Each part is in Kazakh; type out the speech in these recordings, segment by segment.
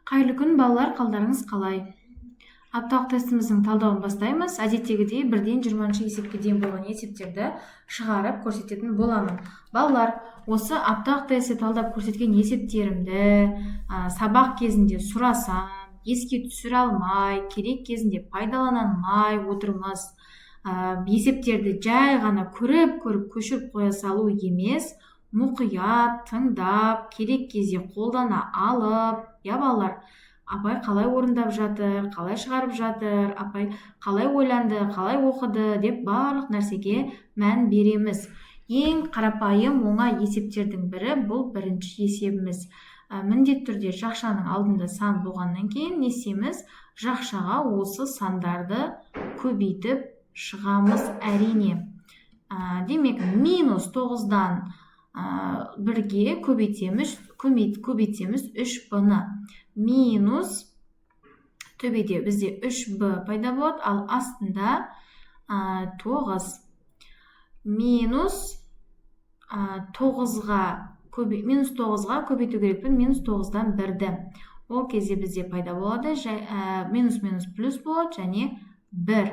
Қайырлы күн, балалар! Қалдарыңыз қалай? Апталық тестіміздің талдауын бастаймыз. Әдеттегідей, 1-ден 20-есепке дейін болған есептерді шығарып көрсететін боламын. Балалар, осы апталық тестте талдап көрсеткен есептерімді сабақ кезінде сұрасам, еске түсіре алмай, керек кезінде пайдалана алмай отырмыз. Есептерді жай ғана көріп көріп көшіріп қоя салу емес, мұқият тыңдап, керек кезде қолдана алып, иә, балалар, апай қалай орындап жатыр, қалай шығарып жатыр, апай қалай ойланды, қалай оқыды деп барлық нәрсеге мән береміз. Ең қарапайым, оңай есептердің бірі бұл бірінші есебіміз. Міндетті түрде жақшаның алдында сан болғаннан кейін не істейміз? Жақшаға осы сандарды көбейтіп шығамыз, әрине. Демек, минус 9-дан 1-ге көбейтеміз 3 б-ны. Минус, төбеде бізде 3 б пайда болады, ал астында 9. Минус 9-ға, минус 9-ға көбейту керекпін минус 9-дан 1-ді. Ол кезде бізде пайда болады, минус минус плюс болады және 1.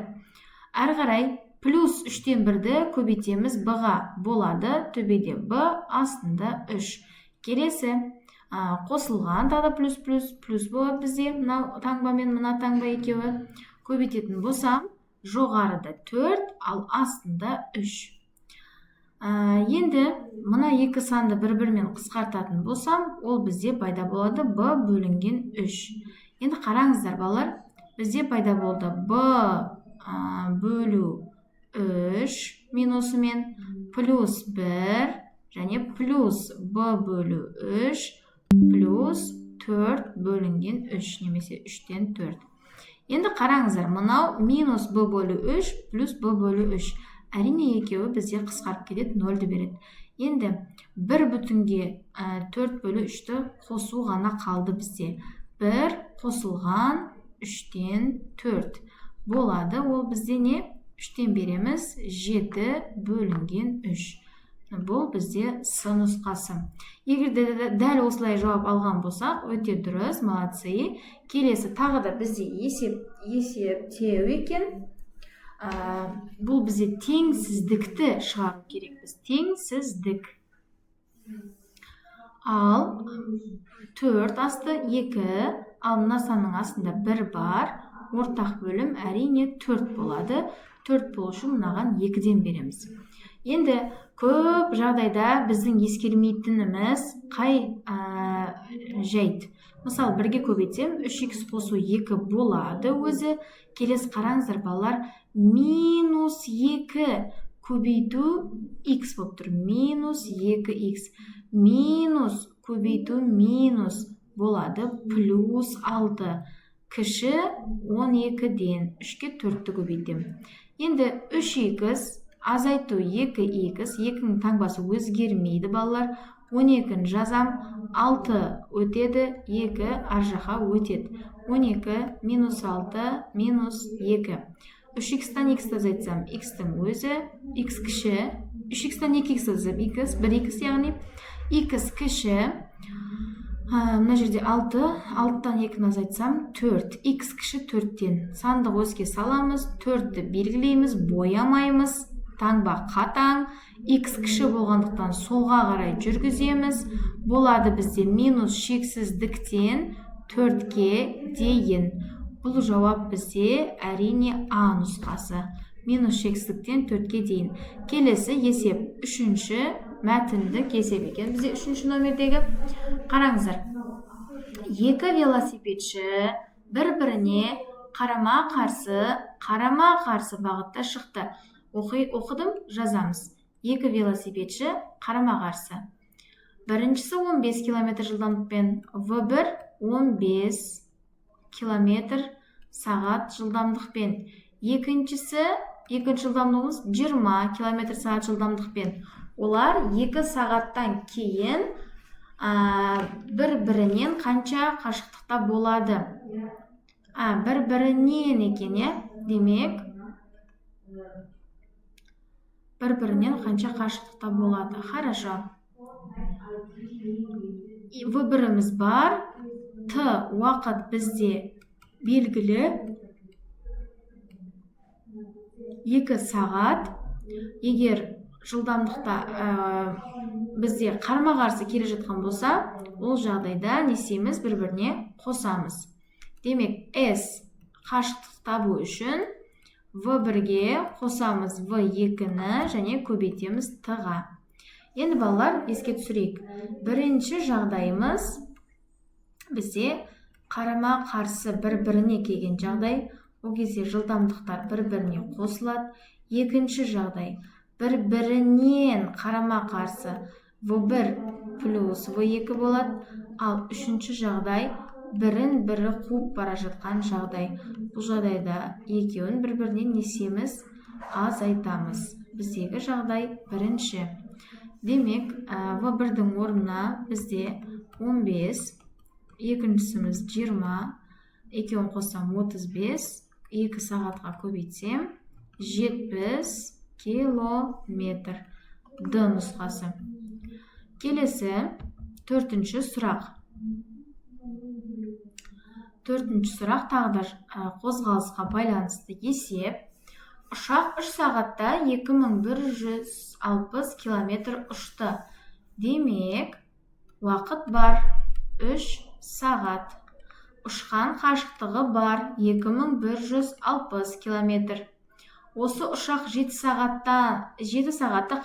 Әрі қарай плюс 3-тен 1-ді көбейтеміз б-ға, болады төбеде б, астында 3. Келесі қосылған, тағы да плюс, плюс, плюс болады бізде. Мынау таңба мен мына таңба екеуі көбейтетін болсам, жоғарыда 4, ал астында 3. Енді мына екі санды бір бірімен қысқартатын болсам, ол бізде пайда болады б бөлінген 3. Енді қараңыздар, балалар, бізде пайда болды б бөлу 3 минусымен, плюс 1 және плюс б бөлу 3 плюс 4 бөлінген 3 немесе 3-тен 4. Енді қараңыздар, мынау минус б бөлу 3 плюс б бөлу 3, әрине, екеуі бізде қысқарып кетеді, нөлді береді. Енді бір бүтінге 4 бөлу 3-ті қосу ғана қалды бізде. 1 қосылған 3-тен 4 болады. Ол бізде не? 3-тен береміз, 7 бөлінген 3. Бұл бізде С нұсқасы. Егер де дәл осылай жауап алған болсақ, өте дұрыс, молодцы. Келесі тағы да бізде есеп, есептеу екен. Бұл бізде теңсіздікті шығару керекпіз. Теңсіздік. Ал 4, асты 2, ал мына санның астында 1 бар. Ортақ бөлім, әрине, 4 болады. 4 болу үшін мынаған 2-ден береміз. Енді көп жағдайда біздің ескермейтініміз қай жайт? Мысалы, 1-ге көбейтсем, 3х қосу 2 болады өзі. Келесі, қараңыздар, балалар, минус 2 көбейту х болып тұр. Минус 2х, минус көбейту минус болады плюс 6, кіші 12-ден. 3-ке 4-ті көбейтемін. Енді 3х азайту 2х, 2-нің таңбасы өзгермейді, балалар. 12-ні жазам, 6 өтеді, 2 ар жаққа өтеді. 12 минус 6 минус 2. 3х-тан х азайтсам, х-тің өзі, х кіші, 3х-тан 2х азайтсам, х, 1х, яғни х кіші. Мына жерде 6, 6-тан 2-ні азайтсам, 4, х кіші 4-тен. Сандық өске саламыз, 4-ті белгілейміз, боямаймыз, таңба қатаң. Х кіші болғандықтан, солға қарай жүргіземіз. Болады бізде минус шексіздіктен 4-ке дейін. Бұл жауап бізде, әрине, А нұсқасы, минус шексіздіктен 4-ке дейін. Келесі есеп үшінші мәтіндік есеп екен бізде, үшінші номердегі. Қараңыздар, екі велосипедші бір біріне қарама қарсы қарама қарсы бағытта шықты. Оқыдым, жазамыз. Екі велосипедші қарама қарсы. Біріншісі 15 километр жылдамдықпен, В1 15 километр сағат жылдамдықпен, екіншісі, екінші жылдамдығымыз 20 километр сағат жылдамдықпен. Олар 2 сағаттан кейін бір бірінен қанша қашықтықта болады? Бір бірінен екен, иә. Демек, бір бірінен қанша қашықтықта болады? Хорошо, В біріміз бар. Т уақыт бізде белгілі 2 сағат. Егер жылдамдықта бізде қарма-қарсы келе жатқан болса, ол жағдайда не істейміз? Бір-біріне қосамыз. Демек, S қашықтық табу үшін В1-ге қосамыз В2-ні және көбейтеміз Т-ға. Енді балалар, еске түсірейік. Бірінші жағдайымыз бізде қарама-қарсы бір-біріне келген жағдай. Ол кезде жылдамдықтар бір-біріне қосылады. Екінші жағдай бір-бірінен қарама-қарсы В1 плюс В2 болады. Ал үшінші жағдай бірін-бірі қуып бара жатқан жағдай. Бұл жағдайда екеуін бір-бірінен не істейміз? Азайтамыз. Біздегі жағдай бірінші. Демек, В1-дің орнына бізде 15, екіншісіміз 20, екеуін қоссам 35, 2 сағатқа көбейтсем 70 километр. Д нұсқасы. Келесі төртінші сұрақ. Төртінші сұрақ тағы да қозғалысқа байланысты есеп. Ұшақ 3 сағатта 2160 километр ұшты. Демек, уақыт бар 3 сағат. Ұшқан қашықтығы бар 2160 километр. Осы ұшақ 7 сағатта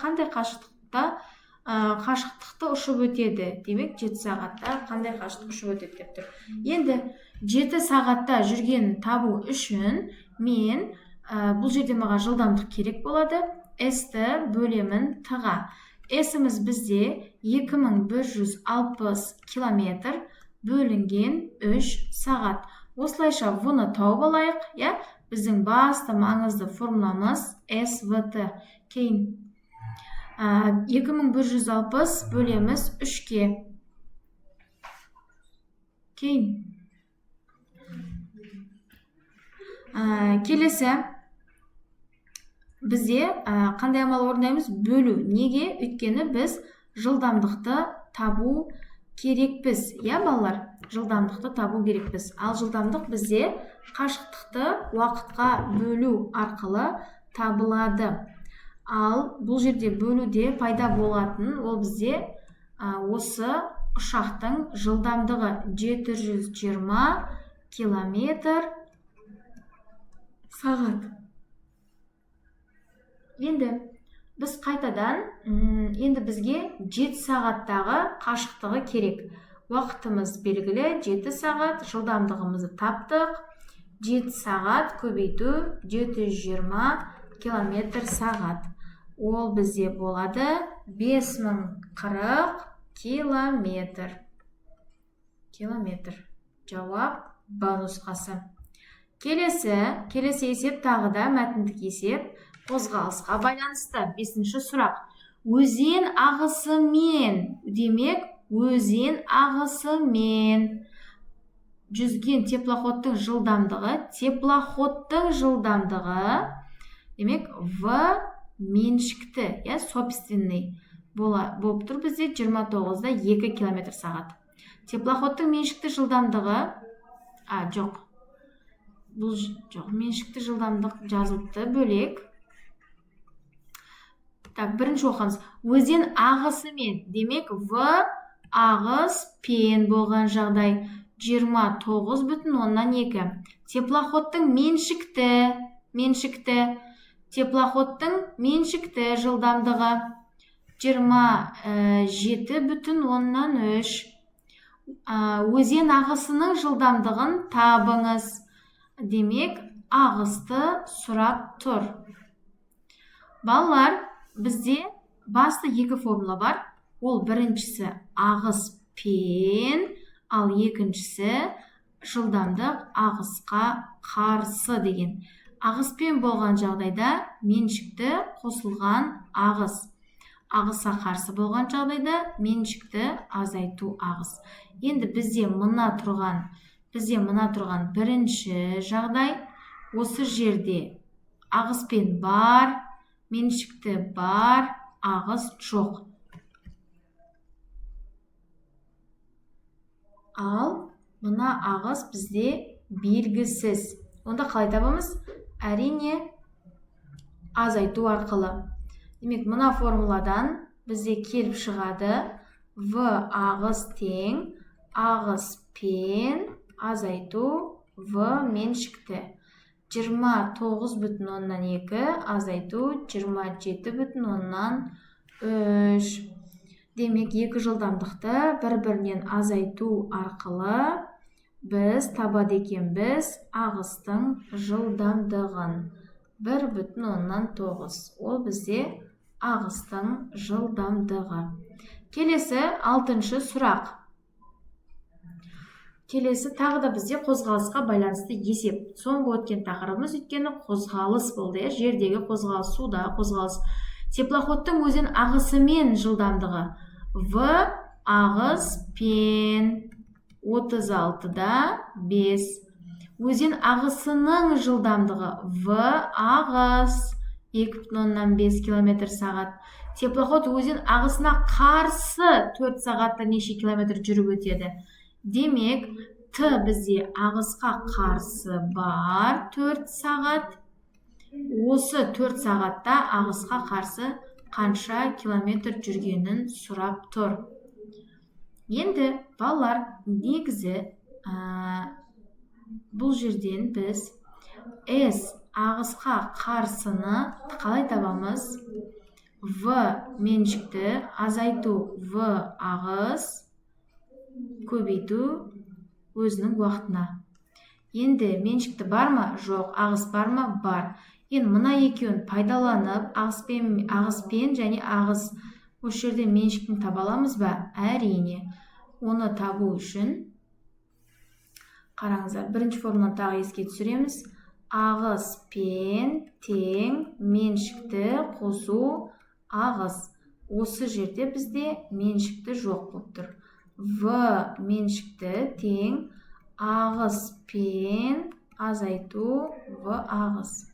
қандай қашықтықты ұшып өтеді? Демек, 7 сағатта қандай қашықтық ұшып өтеді деп тұр. Енді 7 сағатта жүргенін табу үшін мен бұл жерде маған жылдамдық керек болады. S-ті бөлемін Т-ға. S-іміз бізде 2160 километр бөлінген 3 сағат. Осылайша В-ны тауып алайық, иә? Біздің басты маңызды формуламыз СВТ. Кейін 2160 бөлеміз 3-ке. Кейін келесі бізде қандай амал орындаймыз? Бөлу. Неге? Өйткені біз жылдамдықты табу керекпіз. Иә, балалар? Жылдамдықты табу керекпіз. Ал жылдамдық бізде қашықтықты уақытқа бөлу арқылы табылады. Ал бұл жерде бөлуде пайда болатын ол бізде осы ұшақтың жылдамдығы 720 километр сағат. Енді біз қайтадан, енді бізге 7 сағаттағы қашықтығы керек. Уақытымыз белгілі, 7 сағат, жылдамдығымызды таптық. 7 сағат көбейту 720 километр сағат. Ол бізде болады 5040 километр. Километр. Жауап Б нұсқасы. Келесі есеп тағы да мәтіндік есеп қозғалысқа байланысты. 5-ші сұрақ. Өзен ағысымен, демек, өзен ағысымен жүзген теплоходтың жылдамдығы, теплоходтың жылдамдығы, демек, В меншікті, иә, собственный болып тұр бізде 29,2 километр сағат. Теплоходтың меншікті жылдамдығы, жоқ, бұл жоқ, меншікті жылдамдық жазылыпты бөлек. Так, бірінші оқамыз. Өзен ағысымен, демек, В ағыспен болған жағдай 29,2. Теплоходтың теплоходтың меншікті жылдамдығы 27,3. Өзен ағысының жылдамдығын табыңыз. Демек, ағысты сұрап тұр. Балалар, бізде басты екі формула бар. Ол біріншісі ағыспен, ал екіншісі жылдамдық ағысқа қарсы деген. Ағыспен болған жағдайда меншікті қосылған ағыс. Ағысқа қарсы болған жағдайда меншікті азайту ағыс. Енді бізде мына тұрған бірінші жағдай, осы жерде ағыспен бар, меншікті бар, ағыс жоқ. Ал Мына ағыс бізде белгісіз. Онда қалай табамыз? Әрине, азайту арқылы. Демек, мына формуладан бізде келіп шығады В ағыс тең ағыс пен азайту В меншікті. 29,2 азайту 27,3. Демек, екі жылдамдықты бір-бірінен азайту арқылы біз табады екенбіз ағыстың жылдамдығын. 1,9. Ол бізде ағыстың жылдамдығы. Келесі 6-шы сұрақ. Келесі тағы да бізде қозғалысқа байланысты есеп. Соңғы өткен тақырыбымыз өйткені қозғалыс болды, жердегі қозғалыс, судағы қозғалыс. Теплоходтың өзен ағысымен жылдамдығы В ағыс пен 36,5. Өзен ағысының жылдамдығы В ағыс 2,5 километр сағат. Теплоход өзен ағысына қарсы 4 сағатта неше километр жүріп өтеді? Демек, Т бізде ағысқа қарсы бар 4 сағат. Осы 4 сағатта ағысқа қарсы қанша километр жүргенін сұрап тұр. Енді балалар, негізі бұл жерден біз С ағысқа қарсыны қалай табамыз? В меншікті азайту В ағыс көбейту өзінің уақытына. Енді меншікті бар ма? Жоқ. Ағыс бар ма? Бар. Енді мына екеуін пайдаланып, ағыспен және ағыс осы жерде меншіктіні таба аламыз ба? Әрине. Оны табу үшін қараңыздар, бірінші формуланы тағы еске түсіреміз. Ағыс пен тең меншікті қосу ағыс. Осы жерде бізде меншікті жоқ болып тұр. В меншікті тең ағыс пен азайту В ағыс.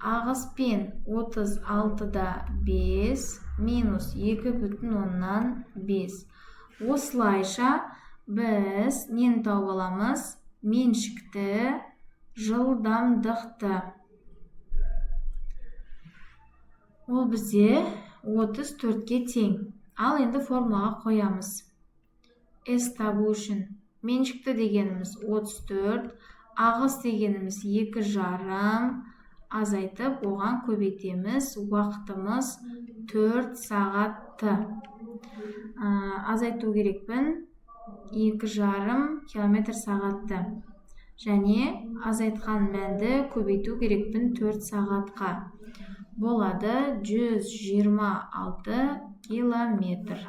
Ағыс пен 36,5 минус 2,5. Осылайша біз нені тауып аламыз? Меншікті жылдамдықты. Ол бізде 34-ке тең. Ал енді формулаға қоямыз. С табу үшін меншікті дегеніміз 34, ағыс дегеніміз 2,5, азайтып оған көбейтеміз. Уақытымыз 4 сағатты. Азайту керекпін 2,5 километр сағатты. Және азайтқан мәнді көбейту керекпін 4 сағатқа. Болады 126 километр.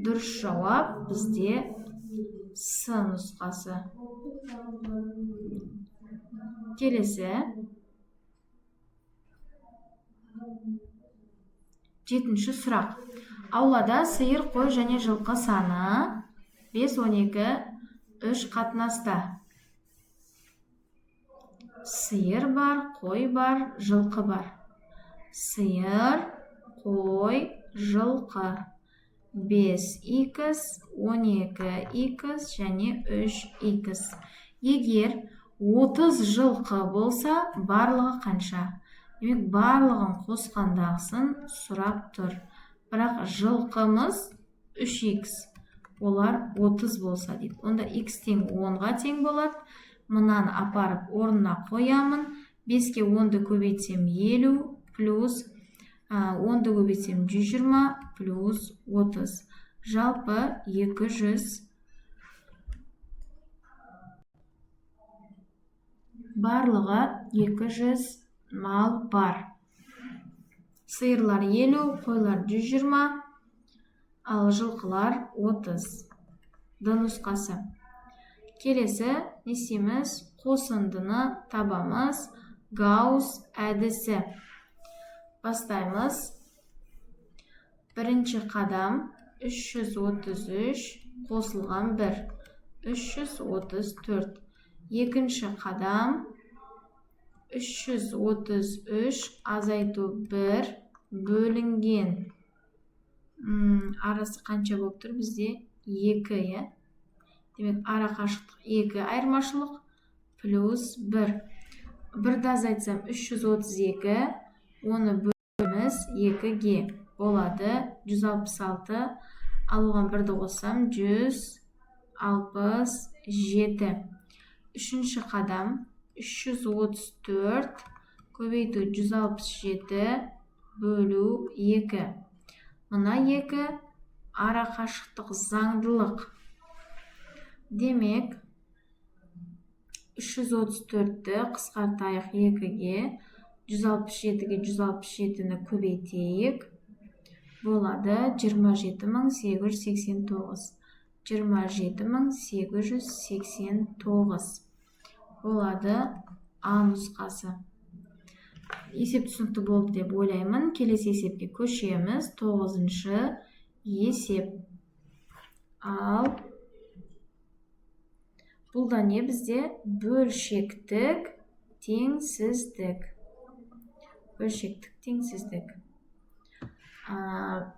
Дұрыс жауап бізде С нұсқасы. Келесі 7-ші сұрақ. Аулада сиыр, қой және жылқы саны 5, 12, 3 қатынаста. Сиыр бар, қой бар, жылқы бар. Сиыр, қой, жылқы. 5х, 12х және 3х. Егер 30 жылқы болса, барлығы қанша? Демек, барлығын қосқандағысын сұрап тұр. Бірақ жылқымыз 3х. Олар 30 болса дейді. Онда х тең 10-ға тең болады. Мынаны апарып орнына қоямын. 5-ке 10-ды көбейтсем 50 плюс 10-ды көбейтсем 120 плюс 30. Жалпы 200. Барлығы 200 мал бар. Сиырлар 50, қойлар 120, ал жылқылар 30. Д нұсқасы. Келесі не істейміз? Қосындыны табамыз. Гаусс әдісі. Бастаймыз. Бірінші қадам 333 қосылған 1, 334. Екінші қадам 333 азайту 1 бөлінген. Арасы қанша болып тұр бізде? 2, иә? Демек, ара қашықтық 2 айырмашылық плюс 1. Бірді азайтсам 332, оны бөлеміз 2-ге. Болады 166, ал оған бірді қоссам 167. Үшінші қадам 334 көбейту 167 бөлу 2. Мына 2 ара қашықтық заңдылық. Демек, 334-ті қысқартайық 2-ге, 167-ге 167-ні көбейтейік. Болады 27889. 27889 болады А нұсқасы. Есеп түсінікті болды деп ойлаймын. Келесі есепке көшеміз. 9-шы есеп. Ал бұл да не бізде? Бөлшектік теңсіздік. Бөлшектік теңсіздік.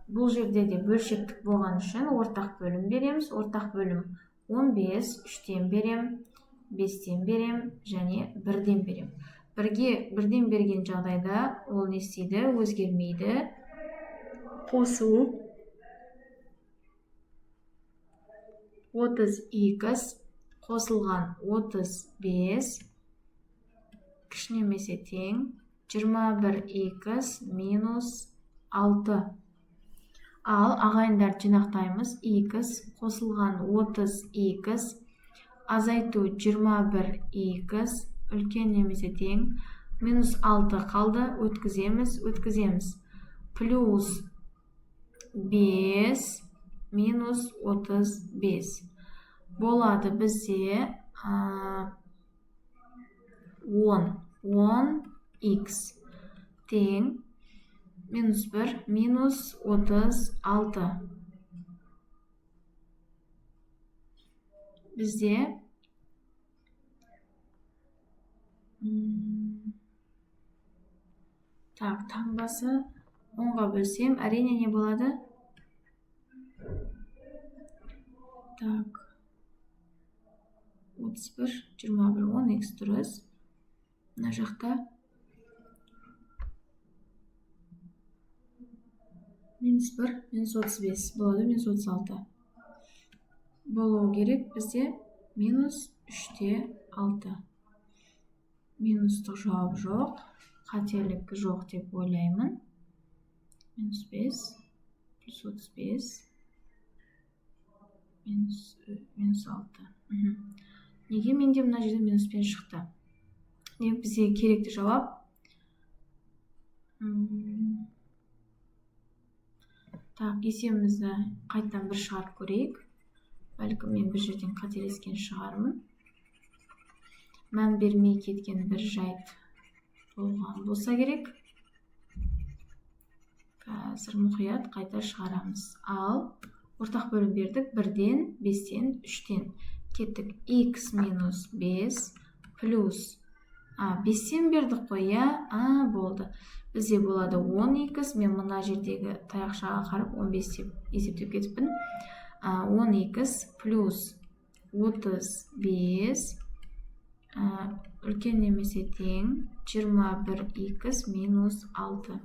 Бұл жерде де бөлшектік болған үшін ортақ бөлім береміз. Ортақ бөлім 15, 3-тен берем, 5-тен берем және 1-ден берем. Бірге 1-ден берген жағдайда ол не істейді? Өзгермейді. Қосу 30х қосылған 35 кіші немесе тең 21х минус 6. Ал ағайындарды жинақтаймыз. Х қосылған 30х азайту 21х үлкен немесе тең минус 6 қалды, өткіземіз, өткіземіз. Плюс 5 минус 35. Болады бізде 10. 10х тең минус 1 минус 36. Бізде так, таңбасы 10-ға бөлсем, әрине не болады? Так, 31, 21, 10х дұрыс. Мына жақта минус 1, минус 35 болады, минус 36. Болуы керек бізде минус 3,6. Минустық жауап жоқ, қателік жоқ деп ойлаймын. Минус 5, плюс 35, минус 6. Неге менде мына жерде минуспен шықты? Демек, бізге керекті жауап. Так, есебімізді қайтадан бір шығарып көрейік. Бәлкім мен бір жерден қателескен шығармын. Мән бермей кеткен бір жайт болған болса керек. Қазір мұқият қайта шығарамыз. Ал ортақ бөлім бердік. 1-ден, 5-тен, 3-тен. Кеттік. Х минус 5 плюс 5-тен бердік қой, иә? Болды. Бізде болады 10х. Мен мына жердегі таяқшаға қарап 15 деп есептеп кетіппін. 10х плюс 35 үлкен немесе тең 21х минус 6.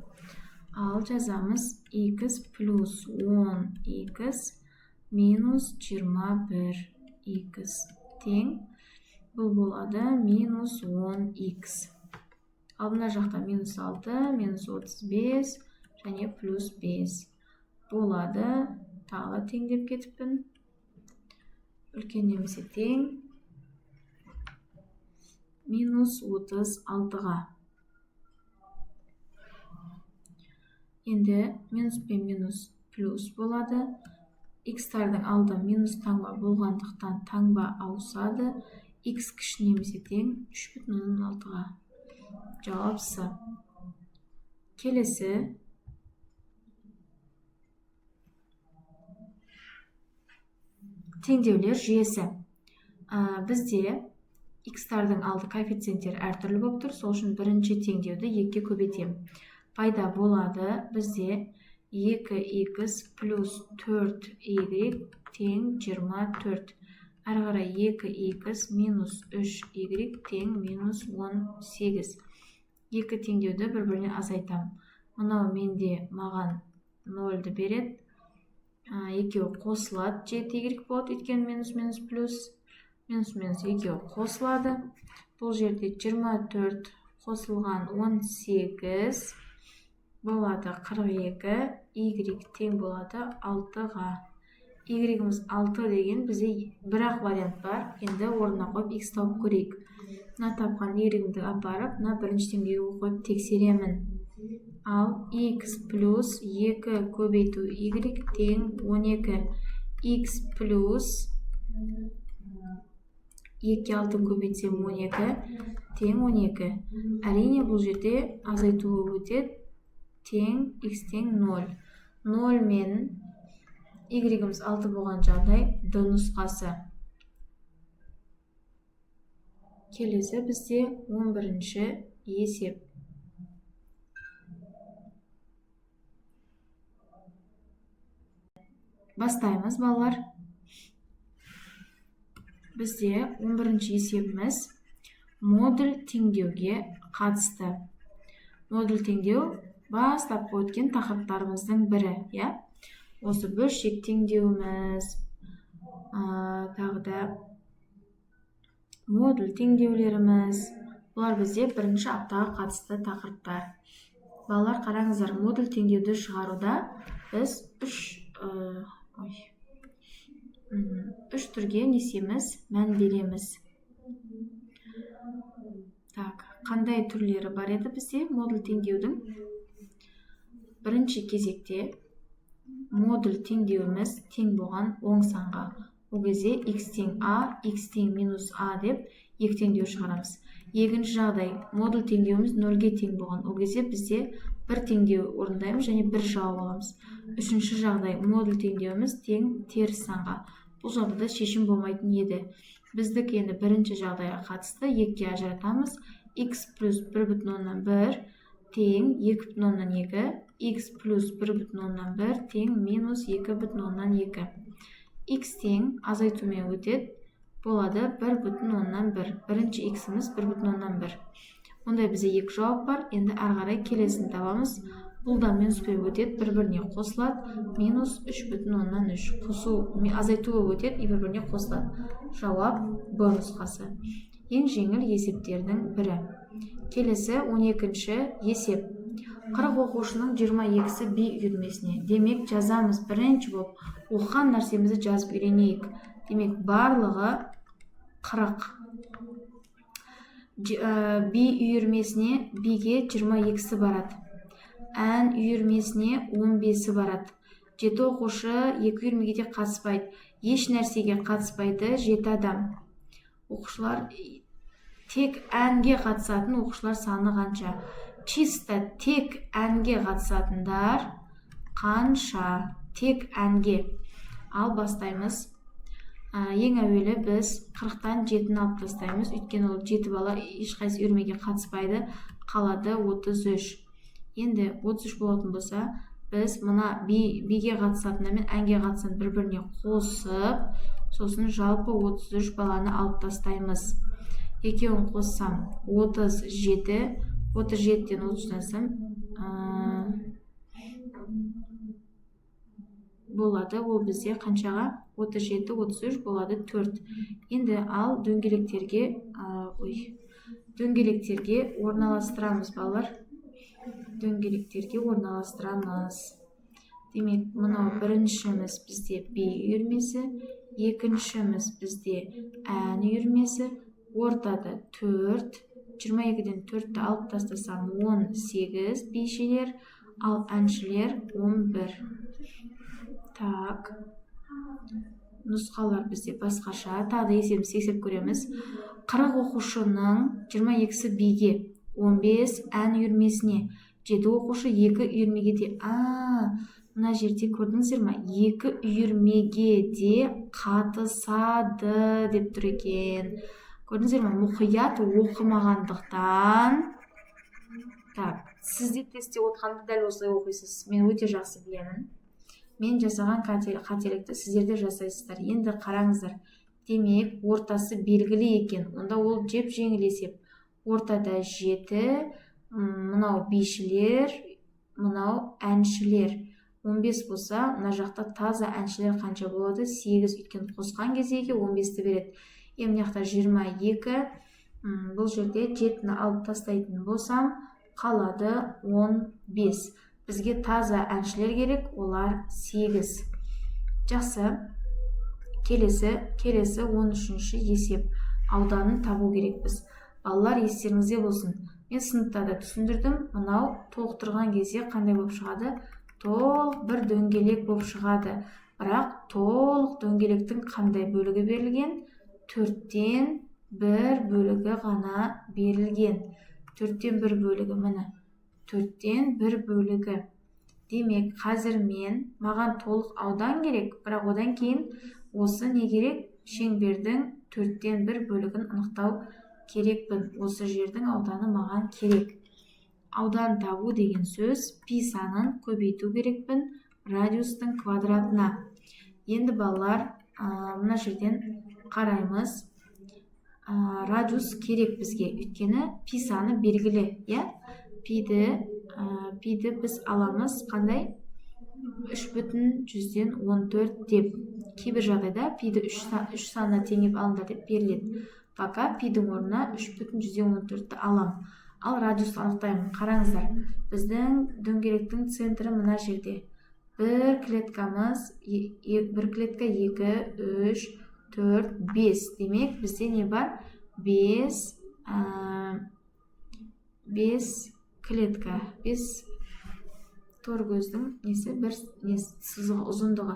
Ал жазамыз х плюс 10х минус 21х тең. Бұл болады минус 10х. Ал мына жақта минус 6, минус 35 және плюс 5 болады. Тағы да тең деп кетіппін. Үлкен немесе тең минус 36-ға. Енді минус пен минус плюс болады. Х-тардың алды минус таңба болғандықтан таңба ауысады. Х кіші немесе тең 3,6-ға. Жауап С. Келесі. Теңдеулер жүйесі. Бізде х-тардың алды коэффициенттері әртүрлі болып тұр. Сол үшін бірінші теңдеуді 2-ге көбейтемін. Пайда болады бізде 2х плюс 4y тең 24. Әрі қарай 2х минус 3y тең минус 18. Екі теңдеуді бір-біріне азайтамын. Мынау менде маған 0-ды береді. Екеуі қосылады, 7y болады, өйткені минус минус плюс, минус минус екеуі қосылады. Бұл жерде 24 қосылған 18 болады 42, y тең болады 6-ға. Y-іміз 6 деген бізде бір-ақ вариант бар. Енді орнына қойып x тауып көрейік. Мына тапқан y-імді апарып, мына бірінші теңдеуге қойып тексеремін. Ал x плюс 2 көбейту y тең 12. X плюс 2-ге 6 көбейтсем 12 тең 12. Әрине бұл жерде азайтуы өтеді, тең x тең 0. 0 мен y-іміз 6 болған жағдай D нұсқасы. Келесі бізде 11-ші есеп. Бастаймыз, балалар. Бізде 11-ші есебіміз модуль теңдеуге қатысты. Модуль теңдеу бастапқы өткен тақырыптарымыздың бірі, иә? Осы бөлшек теңдеуіміз, тағы да модуль теңдеулеріміз, бұлар бізде бірінші аптаға қатысты тақырыптар. Балалар, қараңыздар, модуль теңдеуді шығаруда біз үш түрге несеміз, мән береміз. Так, қандай түрлері бар еді бізде модуль теңдеудің? Бірінші кезекте модуль теңдеуіміз тең болған оң санға. Ол кезде x тең a, x тең минус a деп екі теңдеу шығарамыз. Екінші жағдай, модуль теңдеуіміз 0-ге тең болған. Ол кезде бізде бір теңдеу орындаймыз және бір жауап аламыз. Үшінші жағдай, модуль теңдеуіміз тең теріс санға. Бұл жағдайда шешім болмайтын еді. Біздікі енді бірінші жағдайға қатысты екіге ажыратамыз. X плюс 1,1 тең 2,2, x плюс 1,1 тең минус 2,2. X тең азайтумен өтеді, болады 1,1. Бірінші x-іміз 1,1. Онда бізде екі жауап бар. Енді әрі қарай келесін табамыз. Бұл да минуспен өтеді, бір-біріне қосылады. Минус 3,3. Қосу, азайтуы өтеді, и бір-біріне қосылады. Жауап Б нұсқасы. Ең жеңіл есептердің бірі. Келесі 12-ші есеп. 40 оқушының 22-сі би үйірмесіне. Демек, жазамыз бірінші болып оқыған нәрсемізді жазып үйренейік. Демек, барлығы 40. Би үйірмесіне биге 22-сі барады. Ән үйірмесіне 15-і барады. 7 оқушы екі үйірмеге де қатыспайды. Еш нәрсеге қатыспайды 7 адам. Оқушылар тек әнге қатысатын оқушылар саны қанша? Чисто тек әнге қатысатындар қанша? Тек әнге. Ал бастаймыз. Ең әуелі біз 40-тан 7-ні алып тастаймыз. Өйткені ол 7 бала ешқайсы үйірмеге қатыспайды. Қалады 33. Енді 33 болатын болса, біз мына биге қатысатындар мен әнге қатысатын бір-біріне қосып, сосын жалпы 33 баланы алып тастаймыз. Екеуін қоссам 37, 37-ден 33 алсам, болады. Ол бізде қаншаға? 37, 33 болады 4. Енді ал дөңгелектерге, дөңгелектерге орналастырамыз, балалар. Дөңгелектерге орналастырамыз. Демек, мынау біріншіміз бізде би үйірмесі, екіншіміз бізде ән үйірмесі, ортада 4, 22-ден 4-ті алып тастасам 18 бишілер, ал әншілер 11. Так, нұсқалар бізде басқаша. Тағы да есебімізді тексеріп көреміз. 40 оқушының 22-сі биге, 15 ән үйірмесіне, 7 оқушы 2 үйірмеге де. Мына жерде көрдіңіздер ме? 2 үйірмеге де қатысады деп тұр екен. Көрдіңіздер ме? Мұқият оқымағандықтан. Так, сіз де тестте отырғанда дәл осылай оқисыз. Мен өте жақсы білемін. Мен жасаған қателікті сіздер де жасайсыздар. Енді қараңыздар. Демек, ортасы белгілі екен. Онда ол жеп-жеңіл есеп. Ортада 7, мынау бишілер, мынау әншілер. 15 болса, мына жақта таза әншілер қанша болады? 8, өйткені қосқан кезде 15-ті береді. Енді мына жақта 22, бұл жерде 7-ні алып тастайтын болсам, қалады 15. Бізге таза әншілер керек, олар 8. Жақсы. Келесі 13-ші есеп. Ауданын табу керекпіз. Балалар, естеріңізде болсын. Мен сыныпта да түсіндірдім. Мынау толықтырған кезде қандай болып шығады? Толық бір дөңгелек болып шығады. Бірақ толық дөңгелектің қандай бөлігі берілген? 4-тен 1 бөлігі ғана берілген. 4-тен 1 бөлігі, міне. 4-тен 1 бөлігі. Демек, қазір маған толық аудан керек, бірақ одан кейін осы не керек? Шеңбердің 4-тен 1 бөлігін анықтау керекпін. Осы жердің ауданы маған керек. Аудан табу деген сөз пи санын көбейту керекпін радиустың квадратына. Енді, балалар, мына жерден қараймыз. Радиус керек бізге, өйткені пи саны белгілі, иә? Пиді біз аламыз қандай? 3,14 деп. Кейбір жағдайда пиді 3 санына теңеп алыңдар деп беріледі. Пока пидің орнына 3,14-ті алам. Ал радиусты анықтаймын. Қараңыздар, біздің дөңгелектің центрі мына жерде. Бір клеткамыз, бір клетка, 2, 3, 4, 5. Демек, бізде не бар? 5, 5 клетка, 5 торкөздің несі, бір несі, сызығы, ұзындығы.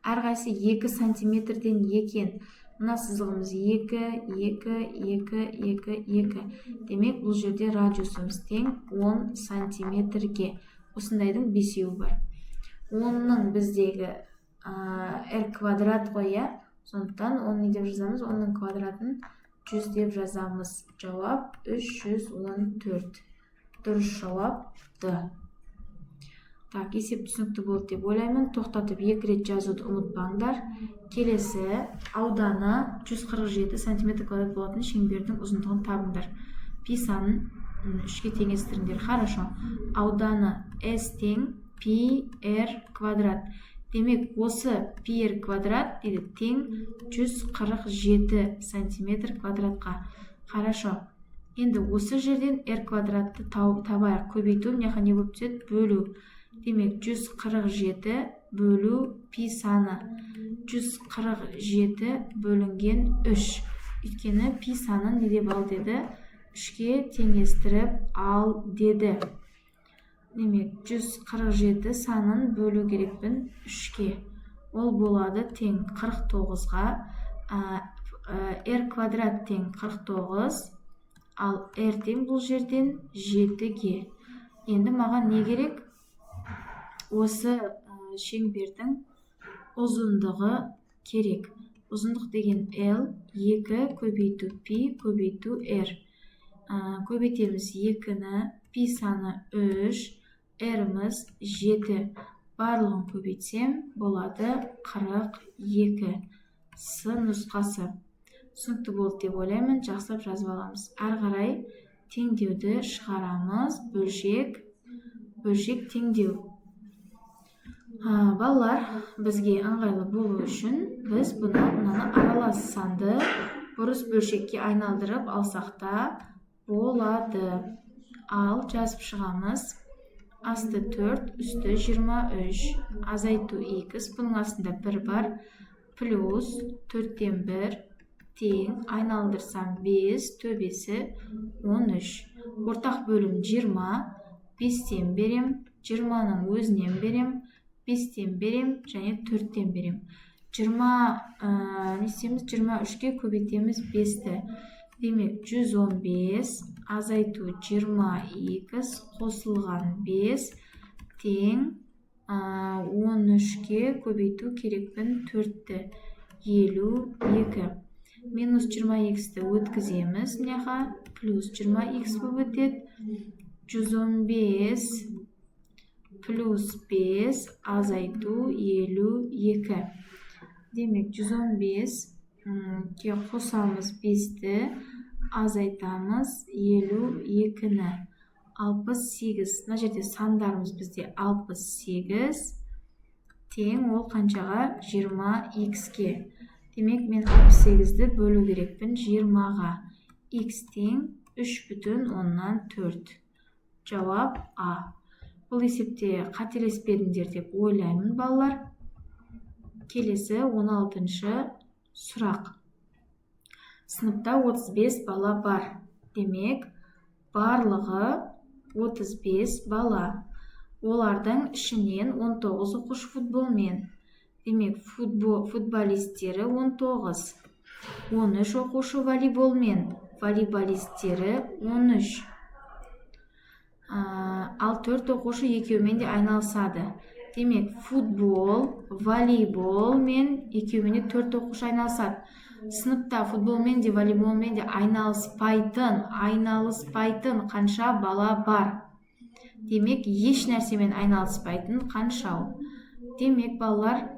Әрқайсысы 2 сантиметрден екен. Мына сызығымыз 2, 2, 2, 2, 2. Демек, бұл жерде радиусымыз тең 10 сантиметрге. Осындайдың бесеуі бар. 10-ның біздегі r квадрат қой, иә? Сондықтан оны не деп жазамыз? Оның квадратын 100 деп жазамыз. Жауап 314. Дұрыс жауап Д. Так, есеп түсінікті болды деп ойлаймын. Тоқтатып екі рет жазуды ұмытпаңдар. Келесі, ауданы 147 сантиметр квадрат болатын шеңбердің ұзындығын табыңдар. Пи санын үшке теңестіріңдер. Хорошо. Ауданы S тең пи r квадрат. Демек, осы пи r квадрат дейді тең 147 сантиметр квадратқа. Хорошо. Енді осы жерден r квадратты табайық. Көбейту мына не болып түседі? Бөлу. Демек, 147 бөлу пи саны. 147 бөлінген 3. Өйткені пи санын не деп ал деді? 3-ке теңестіріп ал деді. Демек, 147 санын бөлу керекпін 3-ке. Ол болады тең 49-ға. R квадрат тең 49, ал r тең бұл жерден 7-ге. Енді маған не керек? Осы шеңбердің ұзындығы керек. Ұзындық деген L 2 көбейту пи көбейту R. Көбейтеміз 2-ні, пи саны 3, R-іміз 7. Барлығын көбейтсем болады 42. С нұсқасы. Түсінікті болды деп ойлаймын. Жақсылап жазып аламыз. Әрі қарай теңдеуді шығарамыз. Бөлшек, бөлшек теңдеу. Балалар, бізге ыңғайлы болу үшін біз бұны, мынаны аралас санды бұрыс бөлшекке айналдырып алсақ та болады. Ал жазып шығамыз. Асты 4, үсті 23. Азайту х, бұның астында 1 бар, плюс 4-тен 1 тең, айналдырсам 5, төбесі 13. Ортақ бөлім 20, 5-тен берем, 20-ның өзінен берем, 5-тен берем және 4-тен берем. 20, не істейміз? 23-ке көбейтеміз 5-ті. Демек, 115 азайту 20 х қосылған 5 тең 13-ке көбейту керекпін 4-ті. 52. Минус 20 х-ті өткіземіз мыняқа, плюс 20 х болып өтеді. 115 плюс 5 азайту 52. Демек, 115 ке қосамыз 5-ті, азайтамыз 52-ні. 68. Мына жерде сандарымыз бізде 68 тең ол қаншаға? 20x-ке. Демек, мен 68-ді бөлу керекпін 20-ға. X тең 3,4. Жауап А. Бұл есепте қателеспедіңдер деп ойлаймын, балалар. Келесі 16-шы сұрақ. Сыныпта 35 бала бар. Демек, барлығы 35 бала. Олардың ішінен 19 оқушы футболмен. Демек, футболисттері 19. 13 оқушы волейболмен. Волейболисттері 13. Ал 4 оқушы екеуімен де айналысады. Демек, футбол, волейбол мен екеуімен де 4 оқушы айналысады. Сыныпта футболмен де, волейболмен де айналыспайтын қанша бала бар? Демек, еш нәрсемен айналыспайтын қаншау? Демек, балалар,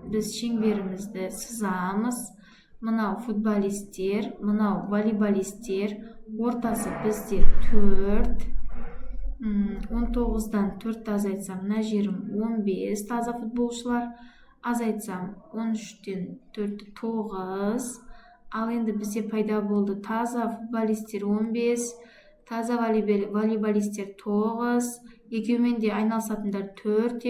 біз шеңберімізді сызамыз. Мынау футболисттер, мынау волейболисттер. Ортасы бізде 4. 19-дан 4 азайтсам, мына жерім 15 таза футболшылар. Азайтсам 13-тен 4 9. Ал енді бізде пайда болды таза футболисттер 15, таза волейболисттер 9, екеуімен де айналысатындар 4.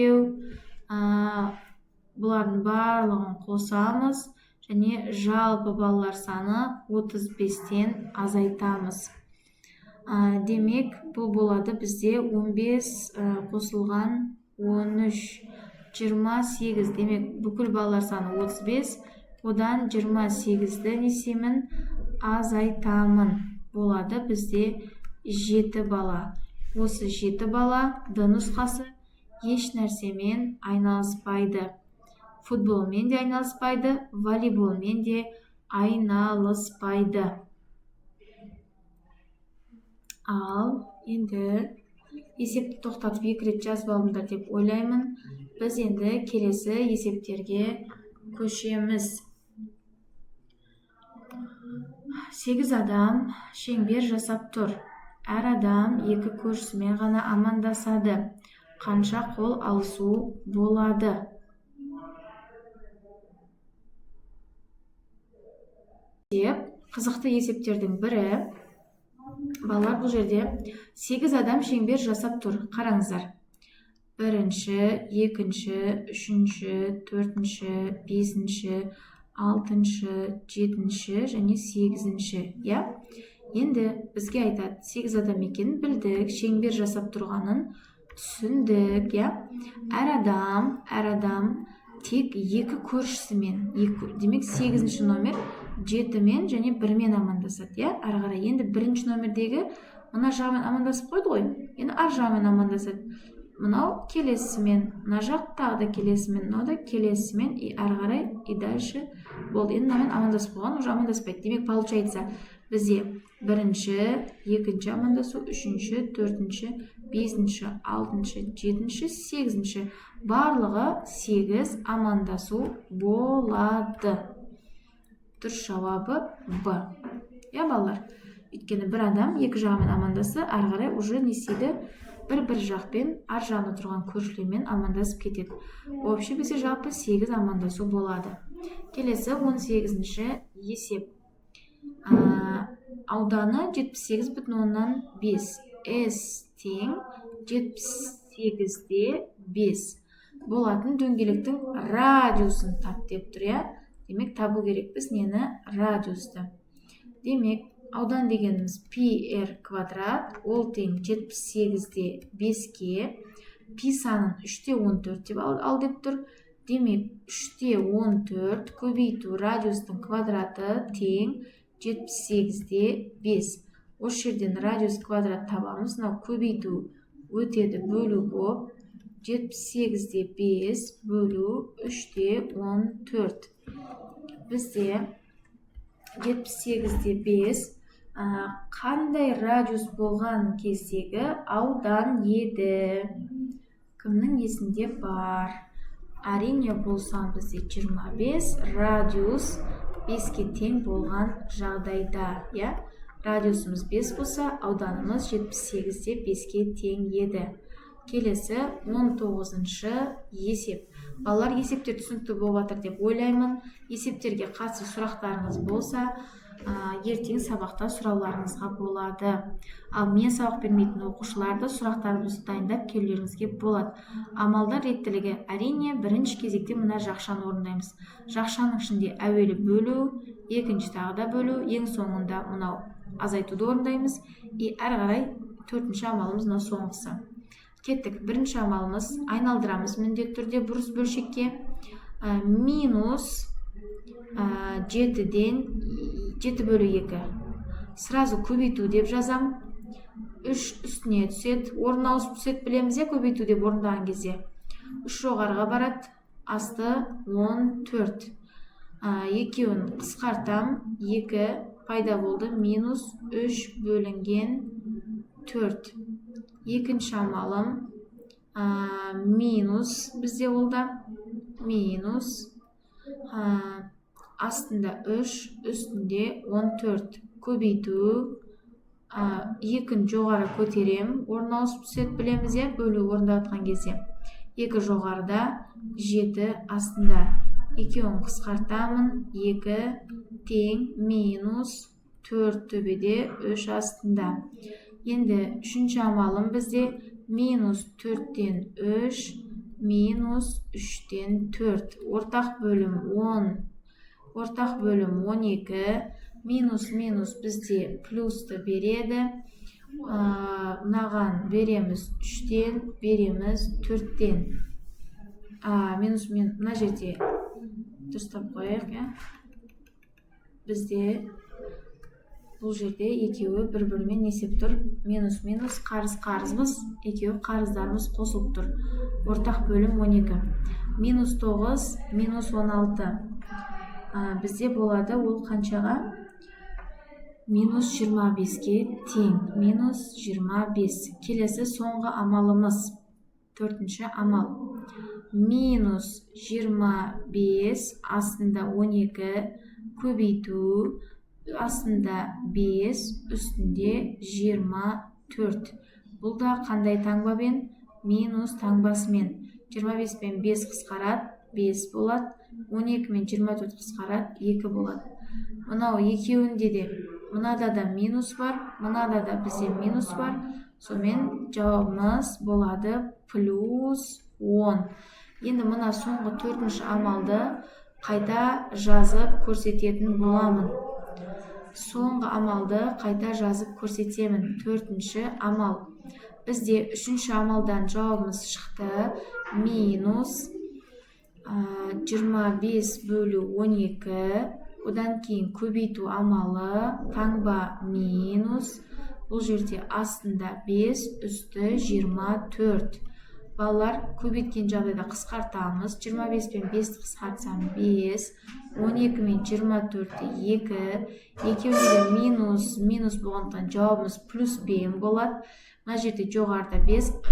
Бұлардың барлығын қосамыз және жалпы балалар саны 35-тен азайтамыз. Демек, бұл болады бізде 15 қосылған 13, 28. Демек, бүкіл балалар саны 35, одан 28-ді не істеймін? Азайтамын. Болады бізде 7 бала. Осы 7 бала Д нұсқасы еш нәрсемен айналыспайды. Футболмен де айналыспайды, волейболмен де айналыспайды. Ал енді есепті тоқтатып 2 рет жазып алдыңдар деп ойлаймын. Біз енді келесі есептерге көшеміз. 8 адам шеңбер жасап тұр. Әр адам 2 көршісімен ғана амандасады. Қанша қол алысу болады? Деп қызықты есептердің бірі. Балалар, бұл жерде 8 адам шеңбер жасап тұр. Қараңыздар. 1-ші, 2-ші, 3-ші, 4-ші, 5-ші, 6-шы, 7-ші және 8-ші, иә? Енді бізге айтады, 8 адам екенін білдік, шеңбер жасап тұрғанын түсіндік, иә? Әр адам тек 2 көршісімен, демек 8-ші номер 7-мен және 1-мен амандасады, иә? Ары қарай енді 1-ші номердегі мына жағымен амандасып қойды ғой, енді ар жағымен амандасады. Мынау келесімен, мына жақ тағы да келесімен, мынау да келесімен, и ары қарай, и дальше болды. Енді мынамен амандасып қойған, уже амандаспайды. Демек, получается, бізде 1-ші, 2-ші амандасу, 3-ші, 4-ші, 5-ші, 6-шы, 7-ші, 8-ші. Барлығы 8 амандасу болады. Дұрыс жауабы Б. Иә, балалар? Өйткені бір адам екі жағымен амандасса, ары қарай уже не істейді? Бір-бір жақпен, ар жағында тұрған көршілермен амандасып кетеді. Общий бізде жалпы 8 амандасу болады. Келесі 18-ші есеп. Ауданы 78,5. S тең 78,5 болатын дөңгелектің радиусын тап деп тұр, иә? Демек, табу керекпіз нені? Радиусты. Демек, аудан дегеніміз пи р квадрат, ол тең 78,5-ке, пи санын 3,14 деп ал деп тұр. Демек, 3,14 көбейту радиустың квадраты тең 78,5. Осы жерден радиус квадрат табамыз. Мынау көбейту өтеді бөлу болып, 78,5 бөлу 3,14. Бізде 78,5 қандай радиус болған кездегі аудан еді? Кімнің есінде бар? Әрине, бұл сан бізде 25, радиус 5-ке тең болған жағдайда, иә, радиусымыз 5 болса, ауданымыз 78-де 5-ке тең еді. Келесі 19-шы есеп. Балалар, есептер түсінікті болып жатыр деп ойлаймын. Есептерге қатысты сұрақтарыңыз болса, ертең сабақта сұрауларыңызға болады. Ал мен сабақ бермейтін оқушыларды сұрақтарыңызды дайындап келулеріңізге болады. Амалдар реттілігі: әрине, бірінші кезекте мына жақшаны орындаймыз. Жақшаның ішінде әуелі бөлу, екінші тағы да бөлу, ең соңында мынау азайтуды орындаймыз. И әрі қарай төртінші амалымыз мынау соңғысы. Кеттік. Бірінші амалымыз: айналдырамыз міндетті түрде бұрыс бөлшекке. Минус жетіден жеті бөлу екі, сразу көбейту деп жазам. Үш үстіне түседі, орын ауысып түседі, білеміз, иә. Көбейту деп орындаған кезде үш жоғарыға барады, асты 14. Екеуін қысқартам, екі пайда болды, минус үш бөлінген төрт. Екінші амалым минус бізде, ол да минус, астында үш, үстінде 14, көбейту, екіні жоғары көтерем, орын ауысып түседі, білеміз, иә. Бөлу орындап жатқан кезде екі жоғарыда, жеті астында. Екеуін қысқартамын, екі тең минус төрт төбеде, үш астында. Енді үшінші амалым бізде минус төрттен үш, минус үштен төрт. Ортақ бөлім 10, ортақ бөлім 12. Минус минус бізде плюсты береді. Мынаған береміз үштен, береміз төрттен. Минус мен мына жерде дұрыстап қояйық, иә. Бізде бұл жерде екеуі бір бірімен не істеп тұр? Минус минус қарыз, қарызбыз, екеуі қарыздарымыз қосылып тұр. Ортақ бөлім 12. Минус 9 минус 16 бізде болады. Ол қаншаға? Минус 25-ке тең, минус 25. Келесі соңғы амалымыз, төртінші амал: минус 25, астында 12, көбейту, астында 5, үстінде 24. Бұл да қандай таңбамен? Минус таңбасымен. 25 пен 5 қысқарады, 5 болады. 12 мен 24 қысқарады, 2 болады. Мынау екеуінде де, мынада да минус бар, мынада да бізде минус бар. Сонымен жауабымыз болады плюс 10. Енді мына соңғы төртінші амалды қайта жазып көрсететін боламын. Соңғы амалды қайта жазып көрсетемін. Төртінші амал бізде, үшінші амалдан жауабымыз шықты: минус 25 бөлу 12. Одан кейін көбейту амалы, таңба минус, бұл жерде астында 5, үсті 24. Балалар, көбейткен жағдайда қысқартамыз. 25 пен 5-ті қысқартсам, 5. 12 мен 24-ті, 2. Екеуінде де минус минус болғандықтан, жауабымыз плюспен болады. Мына жерде жоғарыда 5,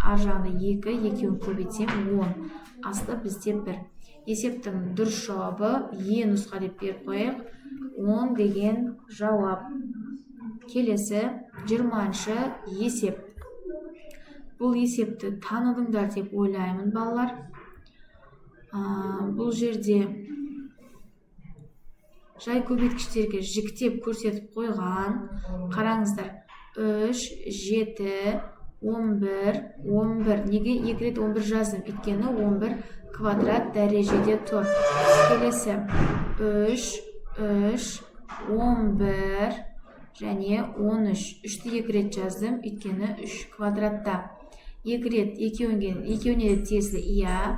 ар жағында 2, екеуін көбейтсем, 10, асты бізде 1. Есептің дұрыс жауабы Е нұсқа деп беріп қояйық, 10 деген жауап. Келесі 20-шы есеп. Бұл есепті таныдыңдар деп ойлаймын, балалар. Бұл жерде жай көбейткіштерге жіктеп көрсетіп қойған. Қараңыздар: 3, 7, 11, 11. Неге екі рет 11 жаздым? Өйткені 11 квадрат дәрежеде тұр. Келесі 3, 3, 11 және 13. Үшті екі рет жаздым, өйткені 3 квадратта екі рет. Екеуіне, екеуіне де тиесілі, иә.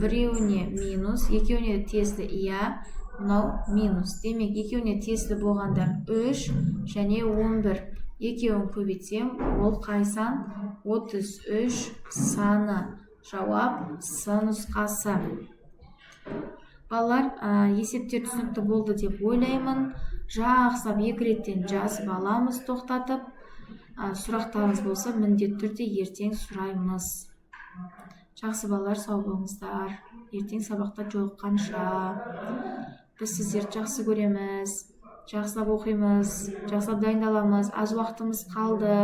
Біреуіне минус, екеуіне де тиесілі, иә. Мынау минус. Демек, екеуіне тиесілі болғандар 3 және 11. Екеуін көбейтсем, ол қай сан? 33 саны. Жауап С нұсқасы. Балалар, есептер түсінікті болды деп ойлаймын. Жақсылап екі реттен жазып аламыз тоқтатып. Сұрақтарыңыз болса, міндетті түрде ертең сұраймыз. Жақсы, балалар, сау болыңыздар, ертең сабақта жолыққанша. Біз сіздерді жақсы көреміз. Жақсылап оқимыз, жақсылап дайындаламыз, аз уақытымыз қалды.